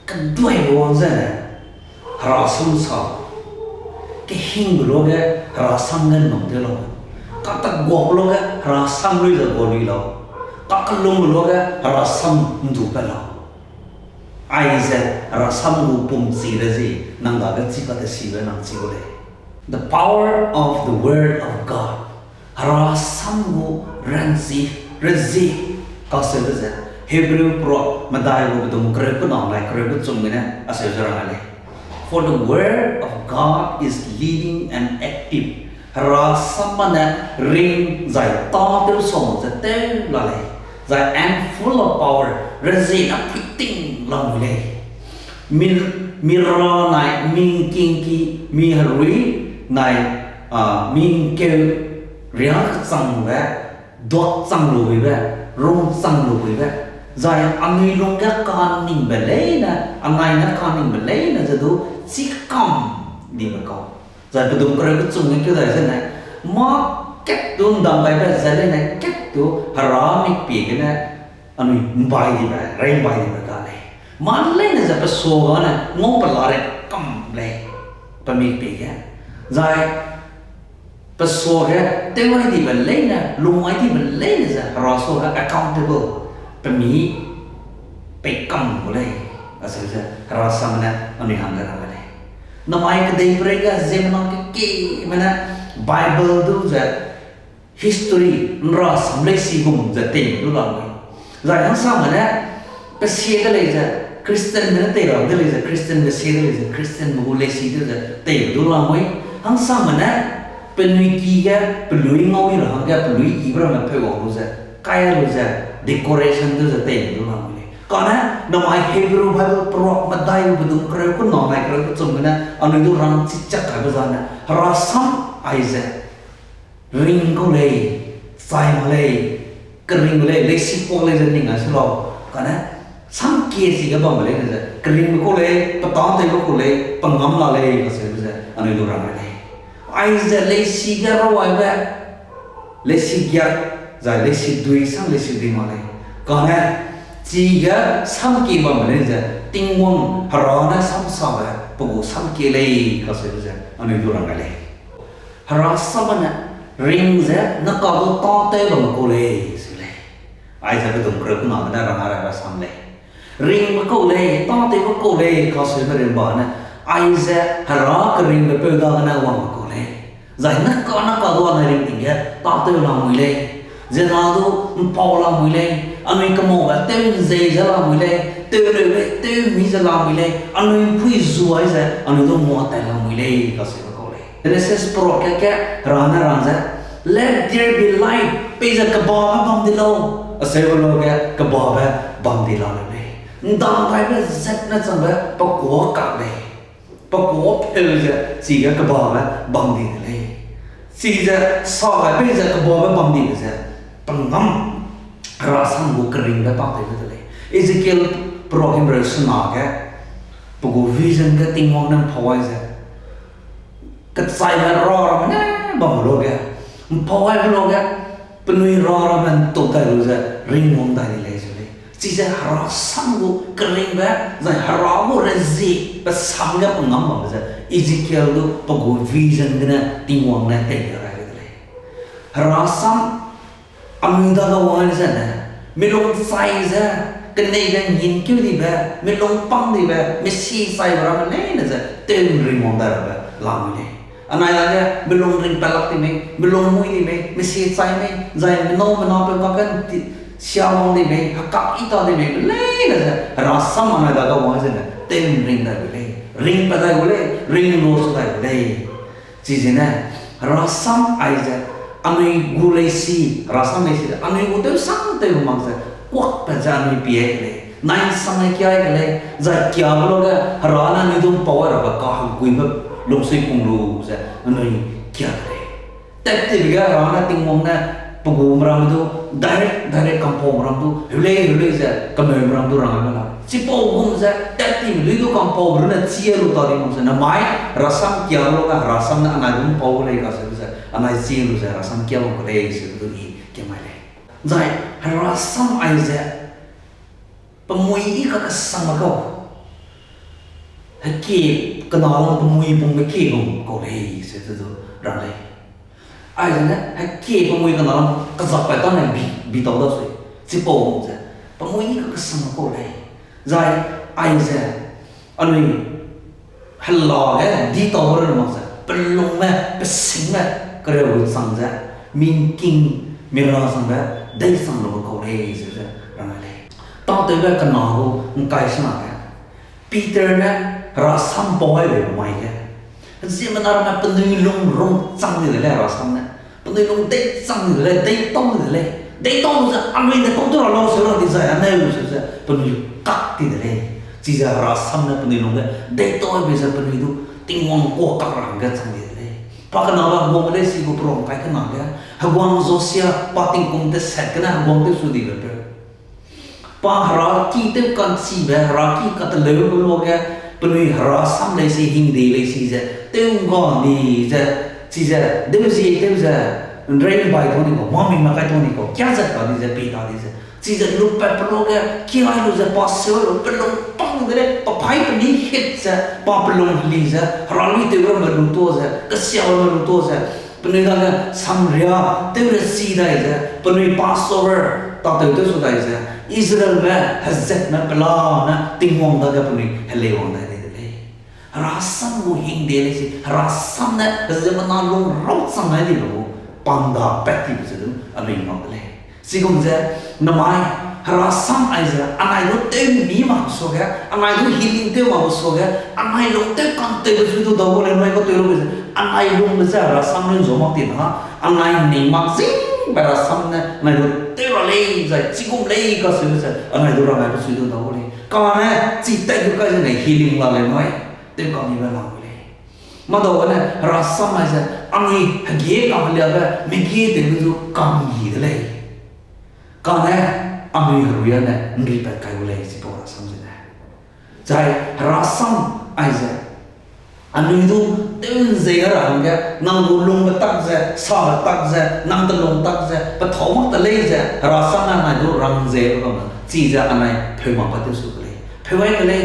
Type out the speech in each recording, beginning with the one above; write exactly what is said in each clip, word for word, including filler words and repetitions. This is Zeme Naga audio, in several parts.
Keduaibe wang zene, Hera sam sa. Kehingbe luage Hera sam ge nnum tew lau. Kateguabe luage Hera sam lui ze gua lui lau. Kakellumbe luage Hera sam ndu pe lau. Aize Hera sam gu pum chi le zi, nang dage chi kate sibe nang chi gu lei. The power of the word of God. Hera sam gu ranchi, rezie, kaseube ze, Hebrew pro medai gu bedum kereu kena nai kereu kechum gene aseu ze rang lei. For the word of God is living and active. Hera sam ne ring zai tâtew song ze tew la lei, zai and full of power, rezie ne puiting lamui lei. Mi, mi ra nai, mi ngkingki, mi herui nai, a, mi ngkeu riâ kechangbe, duak chang lu buibe, rung chang lu buibe, zai anui lungge kaningbe leine, anai ne kaningbe leine ze du, chikam dibe kau. Zai pedum kereu kechum ge keu dai zene, mâ kat du ndam gaibe ze leine kat du Hera mikpie gene, anui mbai dibe, rei mbai dibe ga lei. Mâ leine ze pe suagane ngau pe la rei kam lei, pe mikpie ge. Zai pe suage tew ai dibe leine, lung ai dibe leine ze Hera suage accountable, pe mi pei kam gu lei, aseu ze Hera sam ne anui hangge rang lei. Namai kedeiperei ge ziemmena kekieme ne Bible du ze history, nra sam leisi gum ze tei du lamui. Zai hangsame ne, pe sie de lei ze, Christianme ne tei ram de lei ze, Christianme sie de lei ze, Christianme gu leisi de ze tei du lamui. Hangsame ne, penui ki ge, pelui ngau i ra hangge, pelui ibe ramme peu wang lu ze, kai lu ze, decoration de ze tei du lamui lei. Kane, namai Hebrew Bible peruak medai gu bedum kereu kena nai kereu kechum gene, anui du rang chichak kaibe zane, Hera sam aize ring kau lei, chai mak lei, keringbe lei, leisi kuak lei ze ning ai se lau. Kane, samkie chige bambe leine ze, keringbe kau lei, petâtewbe kau lei, pengam la lei, kaseube ze, anui du rang lei. Aize leisi ge rawaibe, leisi giak, zai leisi dui sang leisi dui mak lei. Kane, chige samkie bambe lei ze, Tingwang Hera ne samsabe, pe gu samkie lei, kaseube ze, anui du rang lei. Hera sam ne ring ze ne ka du tâtew bamme kau lei, seu lei. Aize pedum kereu kena gene rang ai rabe sam lei. Ringbe kau lei, tâtewbe kau lei, kaseube rimba ne. Aize Hera keringbe peu dagene wangbe kau lei. Zai ne ka ne ka du anai ringting ge tâtew lamui lei. Zena du mpau lamui lei. Anui kemaube tew nzei ze lamui lei. Tew reu lei, tew mi ze lamui lei. Anui mpui zuai ze anui du nguatat lamui lei, kaseube kau lei. Genesis peruak kat ge Hera ne rang ze, Let there be light, peize kebabe bam di lau. Aseube luage kebabe bam di la lei. Ndam gaibe zat ne changbe pe kuâ kak lei. Pe kuâ peu ze chige kebabe bam di de lei. Chize sa gai peize kebabe bam dibe ze, pengam Hera sam gu keringbe tâtewbe de lei. Ezekiel peruak himreu sena ge, pe gu vision ge Tingwang ne mpau ai ze, kechaime ra ramme ne bam luage, mpau aibe luage, penui ra ramme ntau dai lu ze ringwang dai di lei ze lei. Chize Hera sam gu keringbe, zai Hera gu rezie pe sam ge pengam bambe ze, Ezekiel du pe gu vision gene Tingwang ne teibe rai de lei. Hera sam anui dage wang zene, milung chai ze, keneibe ngin keu dibe, milung pang dibe, mesi chaibe ramme leine ze, tew ringwang dai rabe lamui lei. Anai dage milung ring pat lak di mei, milung mui di mei, mesi chai mei, zai menau menapeu kakge sia wang di mei, hekak i ta di mei, leine ze, Hera sam anai dage wang zene, tew ring dai gu lei, ring pat dai gu lei, ring lu su dai gu lei. Chizene, Hera sam aize, anui gu leisi, Hera sam leisi ze, anui gu tew sang tew mak ze, kuakpat ze anui pie ke lei, nai nsang ne kiai ke lei, zai kiabe luage, Hera ne anui du mpau ai rabe kaheguibe lungsui pung lu ze, anui kia ke lei. Tat tibe ge Hera ne Tingwang ne, pe gu meram du, direct, direct kampau meram du, heu lei, heu lei ze, kemeu meram du rang ai me la. Chipau gum ze, tat tibe dui du kampau runne chi lu ta di mak ze, namai, Hera sam kia luage, Hera sam ne anai du mpau lei kaseu ze, anai chi lu ze, Hera sam kia lu ke lei, seu du i, ke mai lei. Zai, Hera sam aize, pe mui i kakesangbe kau. Hekie kena lam pemui pungbe kie gum kau lei, se ze du rang lei. Aizene, hekie pemui kena lam kezakpat tane bi, bi tau dasui. Chipau gum ze, pemui ka kesang kau lei. Zai, aize, anui, hela ge di tau ra mak ze, pelungme, pesingme, kereu chang ze, mingking, mira changbe, dei chang lu kau lei, ze ze, rang lei. Tâtewbe kena gu ngkai sena ge, Peter ne herasam pau aibe mai ge, ziemmena ramme penui lung rung chang di de lei herasam ne. Penui lung dei chang di de lei, dei tau di de lei. Dei tau lu ze anui ne kau tew ra lau seu ra di zai aneu lu seu ze penui kak di de lei. Chize herasam ne penui lung ge dei tau aibe ze penui du Tingwang kuâ kak ra hangge chang di de lei. Pa kenabe heguang lei si gu peruang kai kena ge, heguang Josia pa tingkum teset gene heguang tewsu dibe peu. Pa heraki tew ka'nchibe, heraki kateleube luage, penui herasam lei si, hingde lei si ze, tew ngga di ze, chize, deuzie tew ze, nrei bai tau ni kau, mâmingme kai tau ni kau, kia zat ta di ze, pie ta di ze, chize lupatbe luage, kia lu ze, pa seu lu, pelung pang de lei, pa paî peni hit ze, pa pelung heli ze, heralui tewbe ramme lu tuâ ze, kesiabe ramme lu tuâ ze, penui dage Samaria tew rechi dai ze, penui Passover tâtew tewsu dai ze, Israelme hezetme pelane Tingwang dage penui heleiwang dai di de lei. Herasam gu hingde lei si, herasam ne ziemmena lung rau chang ai dibe gu panda pat tibe ze du anui ngau de lei. Chigum ze, namai, herasam aize anai du tew mi mak suage, anai du healing tew mak suage, anai lung tew ka'ntewbe zu du dau gu lei, namai kau tew lu be ze, anai lungbe ze herasam lun zu mak ti na, anai ning mak zingbe herasam ne anai du tew ra lei zai, chigum lei kaseube ze anai du rang aibe zu du dau gu lei. Kane, chi tat gu kai zene healing la lei nui, tew ka'nnibe la gu lei. Madau gene herasam aize, anui hegie ka'nliabe, megie tewbe zu ka'nli de lei. Kane, anui herui â ne nripat kai gu lei, chipau herasam zene. Zai herasam aize, anui du tew nzei ra hangge, nang gu lungbe tak ze, sabe tak ze, nang telung tak ze, pethâu mak te lei ze, herasam ne anai du rang nzeibe bam, chize anai pheu mak pa tewsu ke lei. Pheu ai ke lei,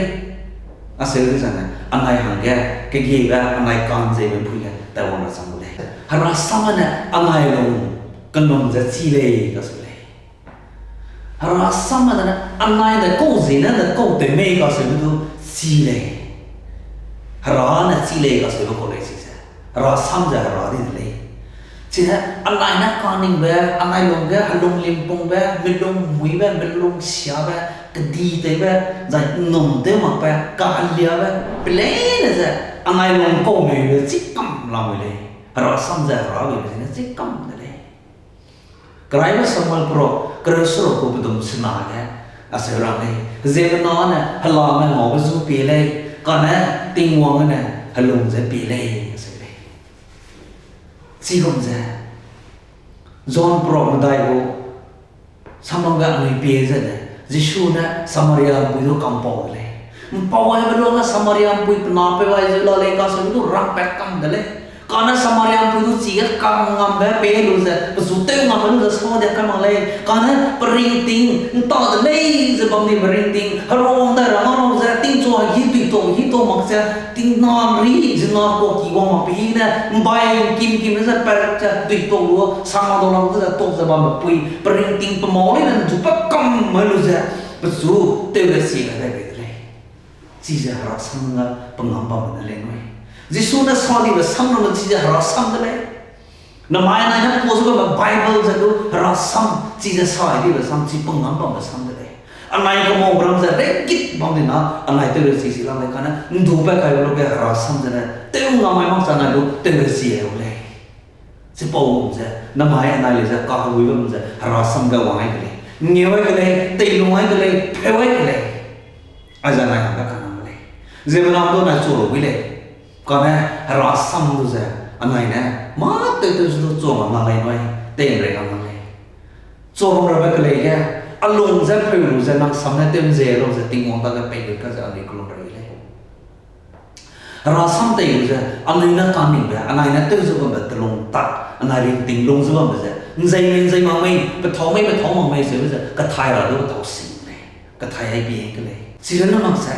acheu de zene, anai hangge, kegiebe, anai ka'nzeibe mpui ge, taiwang ra chang gu lei. Herasam ne anai lung, kenum ze chi lei, kacheu lei. Herasam ne, anai ne kau ziene ne kau tew mei kaseube du chi lei. Hera ne chi lei kaseube kau lei chize. Herasam ze hera di de lei. Chine, anai ne kaningbe, anai lungge helung limpungbe, melung muibe, melung siabe, kedi tewbe, zai nnum tew makbe, kaheliabe, peleine ze, anai lung kau meibe chi kam lamui lei. Herasam ze hera beibe zene chi kam de lei. Keraime Samuel pro, kereu seruk gu pedum sena ge, aseu rang lei, ziemmena ne helame ngaube zu pie lei, kane Tingwang ne helung ze pie lei, aseu lei. Chigum ze, John pro medai gu, samlangbe anui pie zene, Jisu ne Samaria mpui du kampau de lei. Mpau aibe luage Samaria mpui pe napeu ai zeu la lei kaseube du rangpat kam de lei. Kane Samaria mpui du chige kangngambe pei lu ze, pechu tew ngambe lu ze sa dia kai mak lei. Kane peringting, nta de lei ze bam di peringting, heruang dai ra ngau ze, tingchu hegi tuitau, hegi tau mak ze, tingna ri, zina kuaki wang mak pe hine, mbai kim kim ze pat ze, tuitau lu, sama dau lang ze, tok ze bambe pui, peringting pe mau leine nchu pa kam mai lu ze, pechu tew le si le dai bei de lei. Chize herasam ne pengam bambe ne lei nui. Jisu ne sa dibe samram ne chize herasam de lei. Namai nai ne pau ze bambe Bible ze du herasam, chize sa dibe sam chi pengam bambe sam de lei. Anai kemau ram ze regit bam di na, anai tew le si si lang lei kane, ndu pat kaibe luage herasam zene, tew ngamai mak ze anai du tew le si ai u lei. Chipau gum ze, namai anai le ze, kaheguibe gum ze, herasam ge wang ai ke lei, ngeu ai ke lei, teilung ai ke lei, pheu ai ke lei. Aize anai hangge kanang ke lei. Ziemmena du anai chu lu gui lei. Kane herasam du ze, anai ne, mâ tew tew ze du chu ngam na lei nui, tei nrei ngam na lei. Chu bam rabe ke lei ge, a lung ze pheu lu ze, nang sam ne tew nze lu ze, Tingwang dage pei lu ka ze anui kelum rei lei. Herasam tei lu ze, anui ne kaningbe, anai ne tew ze bambe telung tak, anai ringting lung ze bambe ze, nzei mei nzei mak mei, pethâu mei pethâu mak mei, zeube ze, kathai ra du pethâu sing lei, kathai ai bi ke lei. Chirunne mak ze,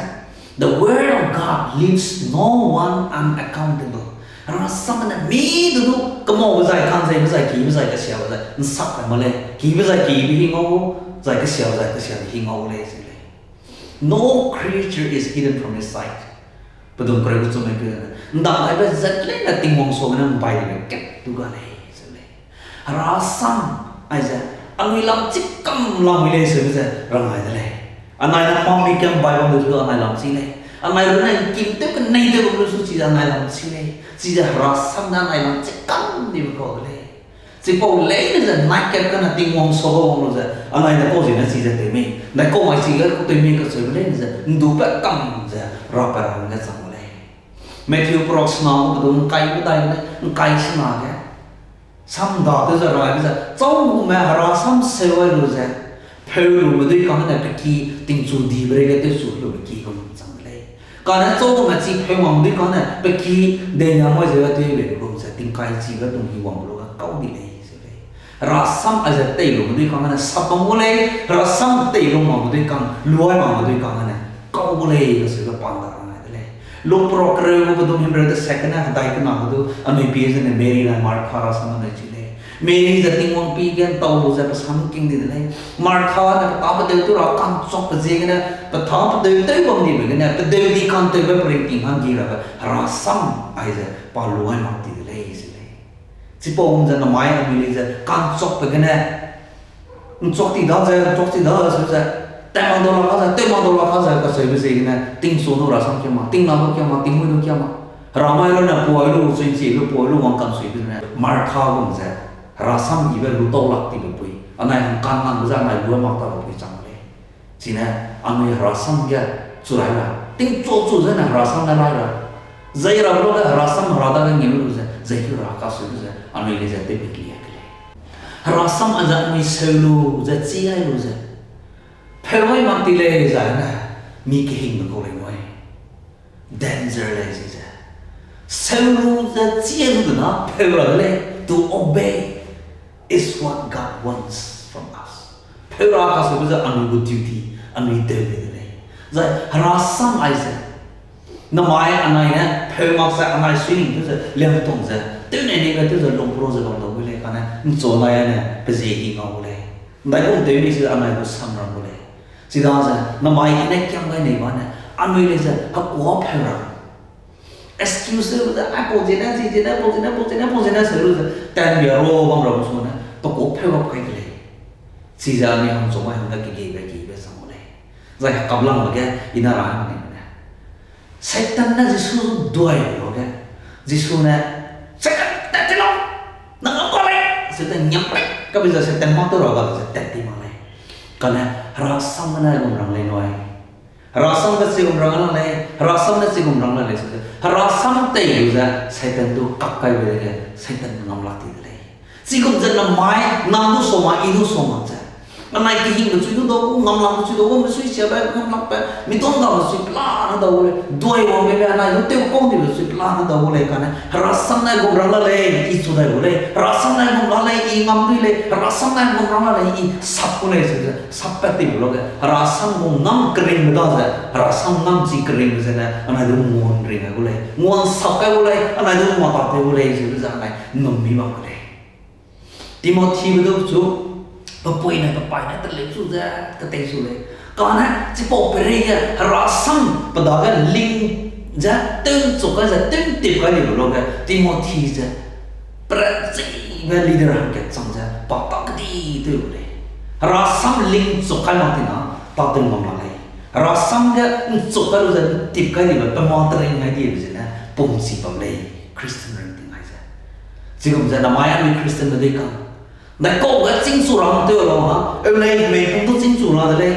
The word of God leaves no one unaccountable. Hera sam ne mi du du kemaube zai, kanzeibe zai, kibe zai, kesiabe zai, ’nsak kai mak lei. Kibe zai kibe hing ngau, zai kesiabe zai kesiabe hing ngau lei ze lei. No creature is hidden from his sight. Pedum kereu gu chum me pe ne, ’ndang gaibe zat leine Tingwang suagene ’mbai dibe kat tu ga lei ze lei. Hera sam aize, anui lam chikam lamui lei seube ze rang gai de lei. Anai ne mami kam bai bam de du anai lam chi lei. Anai runne ’ngkim tew kenei tew bam lu su chize anai lam chi lei. Chize Hera sam ne anai lam chikam dibe kau de lei. Chipau leine ze nai kat kane Tingwang suage wang lu ze, anai ne kau ziene chize tew mei, ’ndaikau mai chige kau tew mei kacheube leine ze ’ndupat kam ze rapat ra hangge chang gu lei. Matthew perak sena gu pedum ’ngkai medai gene ’ngkai sena ge, sam ’nda tew ze raibe ze, châu gume Hera sam seu gai lu ze, pheu lume dui kang gene pe ki tingchu dibe reige tewchu lube ki gum chang de lei. Kane châu gume chi pheu makme dui kang gene pe ki deinia mai zeu tewbe gum ze tingkai chibe dum hi wang lu ga kau di lei ze lei. Hera sam aize tei lume dui kang gene sap bam gu lei, Hera sam tei lu makme dui kang, luai makme dui kang gene kau gu lei kacheube pa ’nda rang gai de lei. Luk perak kereu gu pedum himreu deset gene hedai kena ge du anui pie zene Mary nai Martha Hera sam anui chi lei. Mary ze Tingwang pie ge ’ntau lu ze pe sam king di de lei. Martha ne pe tâ pedeu tew ra ka'nchuakbe ziegene, pe tâ pedeu tew bam dibe gene, pedeu di ka'ntewbe peringting hangge rabe Hera sam aize pa luai mak ti de lei ze lei. Chipau gum ze namai anui lei ze ka'nchuakbe gene, ’nchuak ti da ze, ’nchuak ti da ze, tew mak dau la ka ze, tew mak dau la ka ze kacheube ziegene, tingchu du Hera sam kia ma, tingna du kia ma, tingmui du kia ma. Hera mai lu ne puai lu, chuichi lu, puai lu wang ka'nsuibe ne, Martha gum ze, Hera sam yibe lu tau lak tibe pui, anai hang ka'nnangbe ze anai luai mak tabe pui chang lei. Chine, anui Hera sam ge chu rai ra, tingchu chu zene Hera sam ne rai ra, zei ra lu ge Hera sam Hera dage ngeu lu ze, zei keu ra kacheube ze, anui lei ze tewbe ki a ke lei. Hera sam aize anui seu lu ze, chi gai lu ze, pheu gai mak ti lei zai ne, mi kehingbe kau lei nui. Danger lei chize. Seu lu ze chi lu de na pheu ra de lei, to obey is what God wants from us. Pheu ra kacheube ze anui gu duty, anui deu lei de lei. Zai Hera sam aize, namai anai ne pheu mak ze anai suining tew ze, liangtong ze, tew nei neibe tew ze lungpro ze bam dau gu lei kane, ’nchu nai ne pe zie hi ngau gu lei. ’Ndaigum tew mei chize anai gu samram gu lei. Chidaze namai gene kiam gai nei bane, anui lei ze hekuâ pheu ra excuse lu ze, aipau ziene, chi ziene, pau ziene, pau ziene, pau ziene seu lu ze, tanbia ro bam ra gu sune, pe kuâ pheu gap kai de lei. Chize anui hangchua mai hangge kegeibe kibe sang gu lei. Zai hekaplangbe ge i na ra hang nei ne, Satan ne Jisu duai lu ge, Jisu ne, Satan, tat ti lau! Nang ngam ka lei! Satan ngiam pei kabe ze Satan mâ tew ra ga ze tat ti mak lei. Kane, Hera sam ne gum rang lei nui. Hera sam ne chi gum rang la lei, Hera sam ne chi gum rang la lei, Satan. Hera sam tei lu ze Satan du kak kaibe dege Satan ngam lak ti de lei. Chigum ze namai, nang du sua ma, i du sua ma ze, anai kehingbe chui du dau gu, ngam lakbe chui dau gu, mesui siabe ngam lakbe, mi dong gabe chui pelane dau gu lei, duai wangbe be anai du tew kau dibe chui pelane dau gu lei kane, Hera sam ne gum rang la lei, i chu dai gu lei, Hera sam ne gum la lei, i ngam dui lei, Hera sam ne gum rang la lei, i sap gu lei, ze, sappat ti gu lage, Hera sam gu ngam keringbe da ze, Hera sam ngam chi keringbe zene, anai du nguan ring gai gu lei, nguan sap kai gu lei, anai du mata tew gu lei, ze, ze anai nnum mi bam gu lei. Timothybe du chu, pe puine, pe paine teleu chu ze, ketei chu lei. Kane, chipau peireige, Hera sam pe dage ling ze, tew ’nchuk kai ze, tew ’ntip kai dibe lage, Timothy ze, peranchibe leader hangkat chang ze, pa tak kedi tew gu lei. Hera sam ling ’nchuk kai mak tina, pa tew ngam la lei. Hera sam ge ’nchuk kai lu ze, ’ntip kai dibe, pe ma tering gai dibe zene, pumchi bam lei, Christian ringting ai ze. Chigum ze namai anui Christianme dei kang, ndaikau ge chîngchu ra hang tew lau ha, eu lei, mei pum du chîngchu la de lei.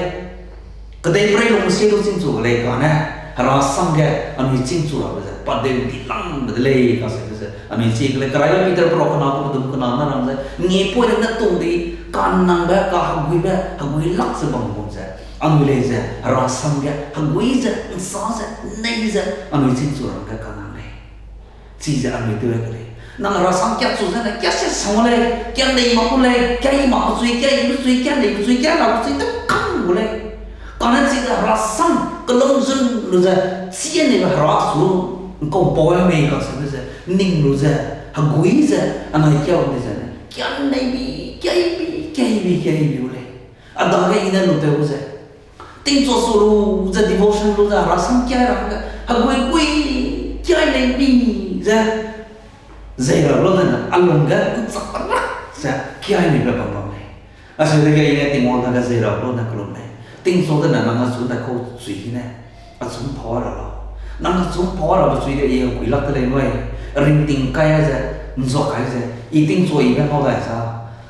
Kedeiperei lungsie du chîngchu lei kane, Hera sam ge anui chîngchu rabe ze, padeu dilangbe de lei kacheube ze, anui chi ke lei. Keraibe Peter perak kena gu pedum kena ne rang ze, ngiepui ne ne tung di, kanangbe, kaheguibe, hegui lak ze bam gum ze, anui lei ze, Hera sam ge, hegui ze, ’nsa ze, nei ze, anui chîngchu ra hangge kanang lei. Chize anui tew ke lei. Nang Hera sam kia chu zene, kia se sang lei, kia nei mak gu lei, kia i mak gu chui, kia i gu chui, kia nei gu chui, kia ra gu chui, tew kang gu lei. Kane chize Hera sam Kelum zun lu ze, chi neibe hera su, ’ngkau pau mei kaseube ze, ning lu ze, hegui ze, anai kiau di ze ne, kian neibi, kiaibi, kiaibi, kiaibi u lei. A dage i ne lu tew ze, tingchu su lu ze, devotion lu ze, herasam kiai ra hangge, hegui gui, kiai neibi ze, zei ra lu ze ne, a lung ge ’nchak ra ze, kiai neibe bam bam lei. Acheu dege i ne Tingwang dage zei ra lu ne kelum lei. Tingchu de ne nang achu ne kau chui ne, achu ’mpau ra lau. Nang achu ’mpau rabe chui de i hegui lak de lei nui. Ringting kai ze, ’nzua kai ze, i tingchu i be ngau dai za,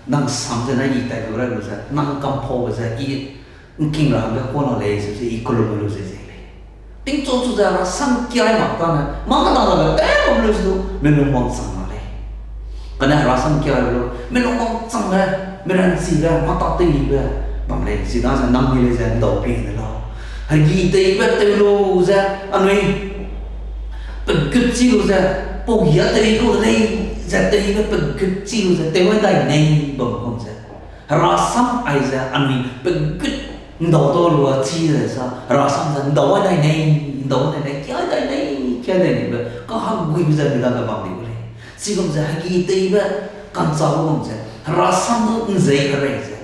nang sam ze ne i tai lu ra lu ze, nang kampaube ze, i ’ngking ra hangge kuâ la lei, ze ze i kelum lu ze ze lei. Tingchu chu ze herasam kiai mak tane, mâ meda dabe tew bam lu su, melung wangchang la lei. Kane herasam kiai lu, melung wangchangbe, meranchibe, mâ tâtewbe bam lei, chidaze nang mi lei ze ’ndau pie ne lau. Hegi teibe tew lu ze, anui, pegut chi lu ze, pau gia tew kau de lei, ze teibe pegut chi lu ze, tew ai dai nei bam kum ze, herasam aize anui pegut ’ndau tau lu a chi ze sa, herasam ze ’ndau ai dai nei, ’ndau ai dai nei, kiai dai nei, kiai dai neibe, kaheguibe ze mi dage bam di gu lei. Chigum ze hegi teibe ka'nchâ gu gum ze, herasam du ’nzei herei ze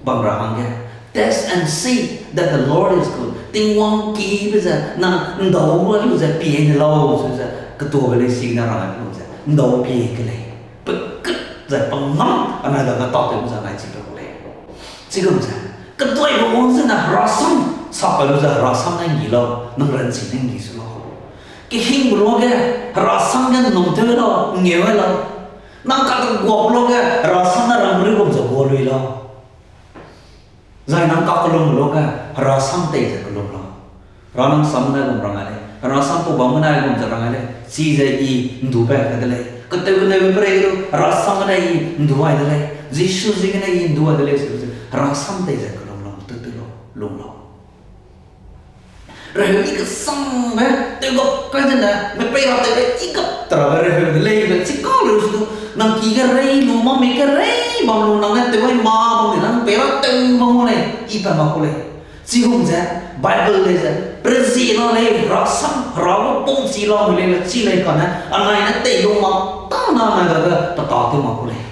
bam ra hangge, Taste and see that the Lord is good. Tingwang kibe ze nang ’ndau lu ze pie ne lau, ze ze ketuabe lei, sigene rang ai lu ze ’ndau pie ke lei. Pegut ze pengam anai dage tâtewbe ze anai chibe gu lei. Chigum ze, keduibe wang zene herasam, sapat lu ze herasam ne ’nggi lau, nang ranchi ne ’nggi su lau. Kehingbe luage, herasam ge ’nnum tew lau, ngeu ai lau. Nang kakeguabe luage, herasam ne rangri gum ze gua lui lau. Zai nang kakellumbe luage, herasam tei ze kellum lau. Hera nang sam gene gum rang ai lei, herasam pau bam gene gum ze rang ai lei, chize i ’ndu bai kai de lei. Ketew keneube perei du, herasam gene i ’ndu ai de lei. Jisu ziegene i ’ndu ai de lei, ze ze herasam tei ze kellum lau, tew tew lau, lung lau. Reheu i kesangbe, tew gap kai zene, mepei ra tewbe i gap terabe reheu de leibe, chi ka leu su du, nang ki ge rei lu, mâ mei ge rei bam lu, nang ne tew ai ma bam de, nang pei ra tew bam gu lei, i pat mak gu lei. Chigum ze, Bible lei ze, perezie la lei, herasam, hera gu pumchi la mui lei, chi lei kane, anai ne tei lu mak, tâ na anai dage, pe tâtew mak gu lei.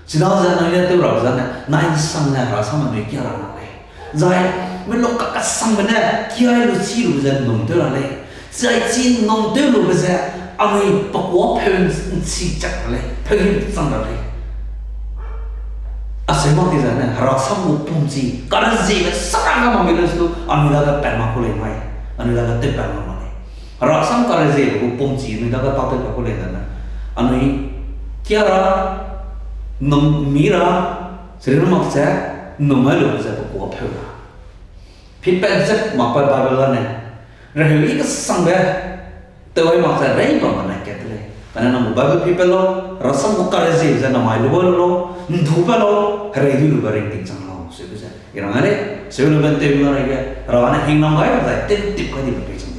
Chidaze anui ne tew rabe zane, nai ’nsangne herasam anui kia ra mak lei. Zai, melung kakesangbe ne, kiai lu chi lu ze ’nnum tew ra lei. Zai chi ’nnum tew lube ze, anui pe kuâ pheu ’nchi chak ra lei, pheu him chang ra lei. Acheu mak di zane, herasam gu pumchi, kareziebe sara ga mak mi lei su, anui dage pat mak gu lei mai, anui dage tew pat mak mak lei. Herasam kareziebe gu pumchi anui dage tâtew pat gu lei zane, anui kia ra, ’nnum mi ra, chiri mak ze, ’nnum ai lube ze pe kuâ pheu ra. Pipat zet mak pa Bible lane, reheu i kesangbe, tew ai mak ze rei bambe nai kat de lei. Kane nang gu Bible pipat lau, herasam gu kareziebe ze namai lu ba lu lau, ’ndu ba lau, herei du lube ringting chang lau, seube ze i rang ai lei, seu lube ’ntew na reige, hera ne hingnam gai ra zai tewtip kai dibe pei chang